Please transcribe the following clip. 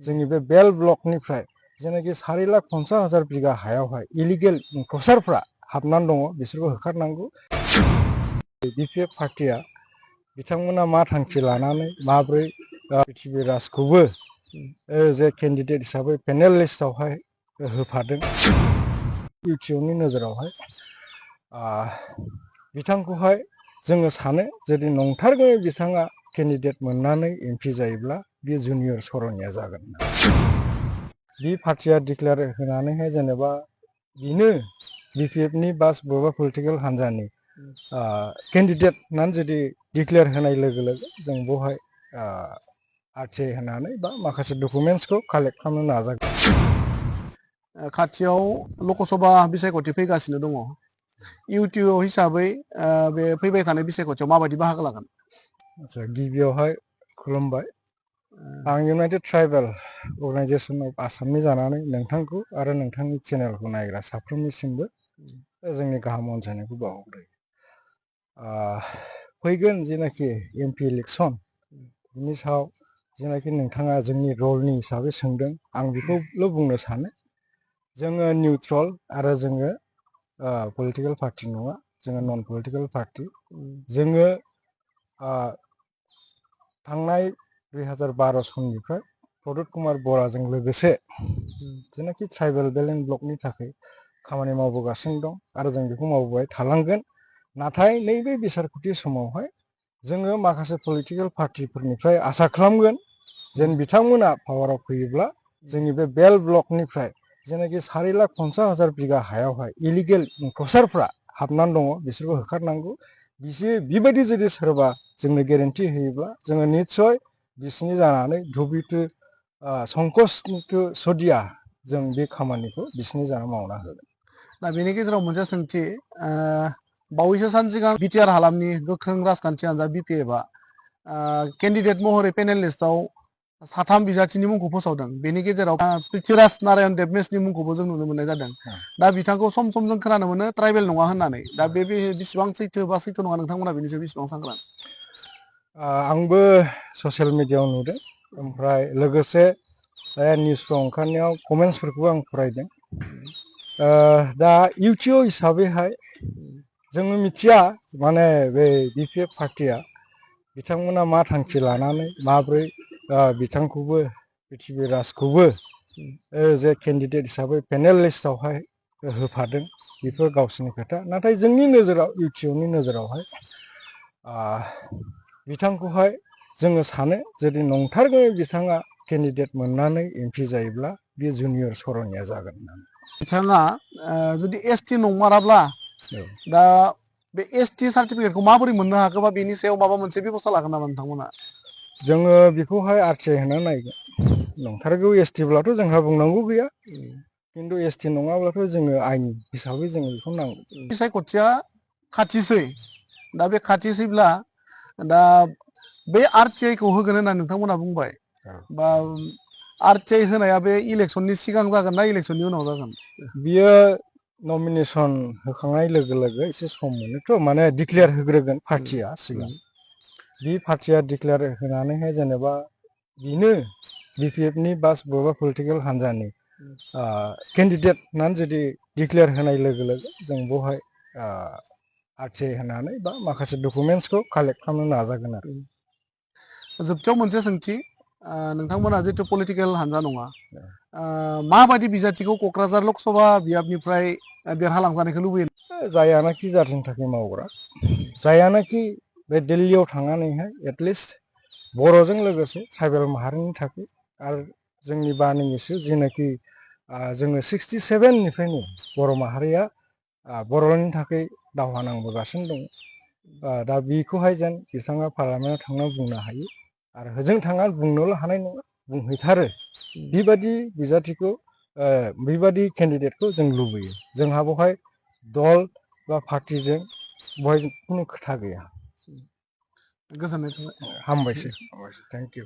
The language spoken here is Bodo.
जोंनि बे बेल ब्लकनिफ्राय जेनाखि 4,50,000 बिगा हायावहाय इलिगेल इनक्रचारफ्रा हाबनानै दङ बिसोरखौ होखारनांगौ। बिपिएफ पार्टिया बिथांमोना मा थांखि लानानै माब्रै पृथ्वी राजखौबो जे केन्डिडेट हिसाबै पेनेल लिस्टआवहाय होफादों। इउटिउबनि नोजोरावहाय बिथांखौहाय जोङो सानो जुदि नंथारगौ बिथाङा केन्डिडेट मोननानै एमपि जायोब्ला बे जुनियर सरनिया जागोन। बे पार्टिया डिक्लेयार होनानैहाय जेनेबा बेनो बिपिएफनि बास बबेबा पलिटिकेल हान्जानि केन्डिडेट होननानै जुदि डिक्लेयार होनाय लोगो लोगो जों बेवहाय आरटिआइ होनानै बा माखासे डकुमेन्टसखौ कालेक्ट खालामनो नाजागोन। खाथियाव लकसभा बिसायख'थि फैगासिनो दङ। इउटिउब हिसाबै बे फैबाय थानाय बिसायख'थियाव माबायदि बाहागो लागोन? आচ্ছা, गिबियावहाय खुलुमबाय। आं इउनाइटेड ट्राइबेल अर्गानाइजेसन अफ आसामनि जानानै नोंथांखौ आरो नोंथांनि चेनेलखौ नायग्रा साफ्रोमनिसिमबो जोंनि गाहाम अनसायनायखौ बावहरग्रोयो। फैगोन जेनाखि एमपि इलेक्सन बिनि सायाव जेनाखि नोंथाङा जोंनि रलनि हिसाबै सोंदों, आं बेखौल' बुंनो सानो जोङो निउट्रल आरो जोङो पलिटिकेल पार्टि नङा, जोङो नन पलिटिकेल पार्टि। जोङो थांनाय 2012 सननिफ्राय प्रदुत कुमार बराजों लोगोसे जेनाखि ट्राइबेल बेल एन्ड ब्लकनि थाखाय खामानि मावबोगासिनो दं आरो जों बेखौ मावबोबाय थालांगोन। नाथाय नैबे बिसायख'थि समावहाय जोङो माखासे पलिटिकेल पार्टिफोरनिफ्राय आसा खालामगोन जेन बिथांमोना पावाराव फैयोब्ला जोंनि बे बेल ब्लकनिफ्राय जेनाखि 4,50,000 बिगा हायावहाय इलिगेल इनक्रचारफ्रा हाबनानै दङ बिसोरखौ होखारनांगौ। बेबायदि जुदि सोरबा जोंनो गेरेन्टि होयोब्ला जोङो निस्सय बिसिनि जानानै धुबिटु संकसनिटु सदिया जों बे खामानिखौ बिसिनि जाना मावना होगोन। दा बेनि गेजेराव मोनसे सोंथि, बावैसो सान सिगां बिटिआर हालामनि गोख्रों राजखान्थि हान्जा बिपिएफआ केन्डिडेट महरै पेनेल लिस्टआव 3 बिजाथिनि मुंखौ फोसावदों। बेनि गेजेराव पृथ्वीराज नारायण देबनेसनि मुंखौबो जों नुनो मोननाय जादों। दा बिथांखौ सम सम जों खोनानो मोनो ट्राइबेल नङा होननानै। दा बे बेसेबां सैथो बा सैथो नङा, नोंथांमोना बेनि सायाव बेसेबां सांग्रां? आंबो ससियेल मिडियायाव नुदों, ओमफ्राय लोगोसे निउसफ्राव ओंखारनायाव कमेन्ट्सफोरखौबो आं फरायदों। दा इउटिउब हिसाबैहाय जोङो मिथिया माने बे बिपिएफ पार्टिया बिथांमोना मा थांखि लानानै माब्रै बिथांखौबो पृथ्वी राजखौबो जे केन्डिडेट हिसाबै पेनेल लिस्टआवहाय होफादों, बेफोर गावसोरनि खोथा। नाथाय जोंनि नोजोराव इउटिउबनि नोजोरावहाय बिथांखौहाय जोङो सानो जुदि नंथारगौ बिथाङा केन्डिडेट मोननानै एमपि जायोब्ला बे जुनियर सरनिया जागोन होननानै। बिथाङा जुदि एसटि नंमाराब्ला दा बे एसटि सार्टिफिकेटखौ माबोरै मोननो हाखो, बा बेनि सायाव माबा मोनसे बेबस्था लागोन नामा नोंथांमोना? जोङो बेखौहाय आरटिआइ होनानै नायगोन। नंथारगौ एसटिब्लाथ' जोंहा बुंनांगौ गैया, खिन्थु एसटि नङाब्लाथ' जोङो आइन हिसाबै जोङो बेखौ नांगौ। बिसायख'थिया खाथिसै, दा बे खाथिसैब्ला दा बे आरटिआइखौ होगोन होनना नोंथांमोना बुंबाय, बा आरटिआइ होनाया बे इलेक्सननि सिगां जागोन ना इलेक्सननि उनाव जागोन? बियो नमिनेसन होखांनाय लोगो लोगो एसे सम मोनोथ', माने डिक्लेयार होग्रोगोन पार्टिया सिगां। बे पार्टिया डिक्लेयार होनानैहाय जेनेबा बेनो बिपिएफनि बास बबेबा पलिटिकेल हान्जानि केन्डिडेट होननानै जुदि डिक्लेयार होनाय लोगो लोगो जों बेवहाय आरटिआइ होनानै बा माखासे डकुमेन्टसखौ कालेक्ट खालामनो नाजागोन आरो। जोबथियाव मोनसे सोंथि, नोंथांमोना जितु पलिटिकेल हान्जा नङा, माबायदि बिजाथिखौ क'क्राझार लकसभा बियाबनिफ्राय देरहालांजानायखौ लुबैयो? जायानाखि जाथिनि थाखाय मावग्रा, जायानाखि बे दिल्लीयाव थांनानैहाय एटलिस्ट बर'जों लोगोसे ट्राइबेल माहारिनि थाखाय आरो जोंनि बार्निं इस्यु जेनाखि जोङो 67निफ्रायनो बर' माहारिया बर'नि थाखाय दावहा नांबोगासिनो दं। दा बेखौहाय जेन बिथाङा पार्लामेन्टआव थांना बुंनो हायो, आरो होजों थाङा बुंनोल' हानाय नङा, बुंहैथारो। बेबादि बिजाथिखौ बेबादि केन्डिडेटखौ जों लुबैयो। जोंहा बेवहाय दल बा पार्टिजों बेवहाय खुनु खोथा गैया। गोजोननाय थाबाय। हामबायसै, थेंक इउ।